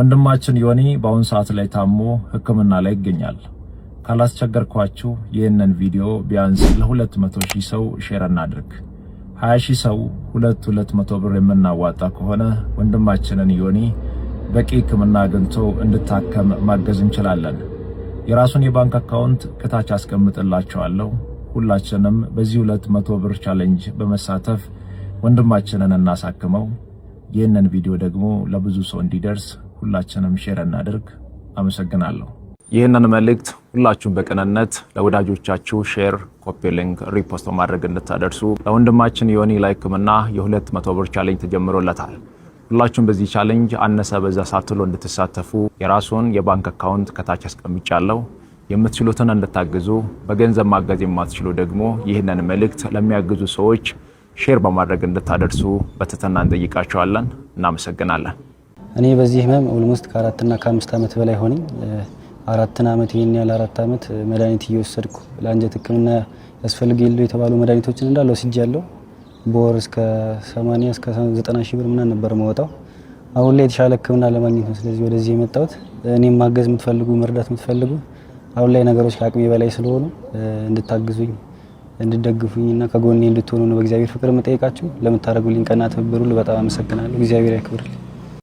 ወንድማችን ዮኒ በአሁኑ ሰዓት ላይ ታሞ ሕክምና ላይ ይገኛል። ካላስቸገርኳችሁ ይህንን ቪዲዮ ቢያንስ ለ200,000 ሰው share እናድርግ። 20,000 ሰው ሁለት ሁለት መቶ ብር የምናዋጣ ከሆነ ወንድማችንን ዮኒ በቂ ሕክምና አግኝቶ እንዲታከም ማገዝ እንችላለን። የራሱን የባንክ account ከታች አስቀምጥላችኋለሁ። ሁላችንም በዚህ 200 ብር challenge በመሳተፍ ወንድማችንን እናሳክመው። ይህንን ቪዲዮ ደግሞ ለብዙ ሰው እንዲደርስ ሁላችንም share እናድርግ። አመሰግናለሁ። ይህንን መልእክት ሁላችሁም በቅንነት ለወዳጆቻችሁ share፣ copy link፣ repost በማድረግ እንድታደርሱ። ለወንድማችን ዮኒ ለሕክምና የ200 ብር challenge ተጀምሮለታል። ሁላችሁም በዚህ challenge አነሰ በዛ ሳትሉ እንድትሳተፉ የራሱን የባንክ account ከታች አስቀምጫለሁ። የምትችሉትን እንድታግዙ፣ በገንዘብ ማገዝ የማትችሉ ደግሞ ይህንን መልእክት ለሚያግዙ ሰዎች share በማድረግ እንድታደርሱ በትህትና እንጠይቃችኋለን። እናመሰግናለን። እኔ በዚህ ህመም almost ከ4ና ከ5 ዓመት በላይ ሆነኝ። 4ን ዓመት፣ ይህን ያህል 4 ዓመት መድኃኒት እየወሰድኩ፣ ለአንጀት ሕክምና ያስፈልግ የሉ የተባሉ መድኃኒቶችን እንዳለ ወስጃለሁ። በወር እስከ 80 እስከ 90 ሺህ ብር ምናምን ነበር መወጣው። አሁን ላይ የተሻለ ሕክምና ለማግኘት ነው ስለዚህ ወደዚህ የመጣሁት። እኔም ማገዝ የምትፈልጉ፣ መርዳት የምትፈልጉ፣ አሁን ላይ ነገሮች ከአቅሜ በላይ ስለሆኑ እንድታግዙኝ፣ እንድትደግፉኝ እና ከጎኔ እንድትሆኑ ነው በእግዚአብሔር ፍቅር የምጠይቃችሁ። ለምታደርጉልኝ ቀና ትብብር ሁሉ በጣም አመሰግናለሁ። እግዚአብሔር ያክብርልኝ።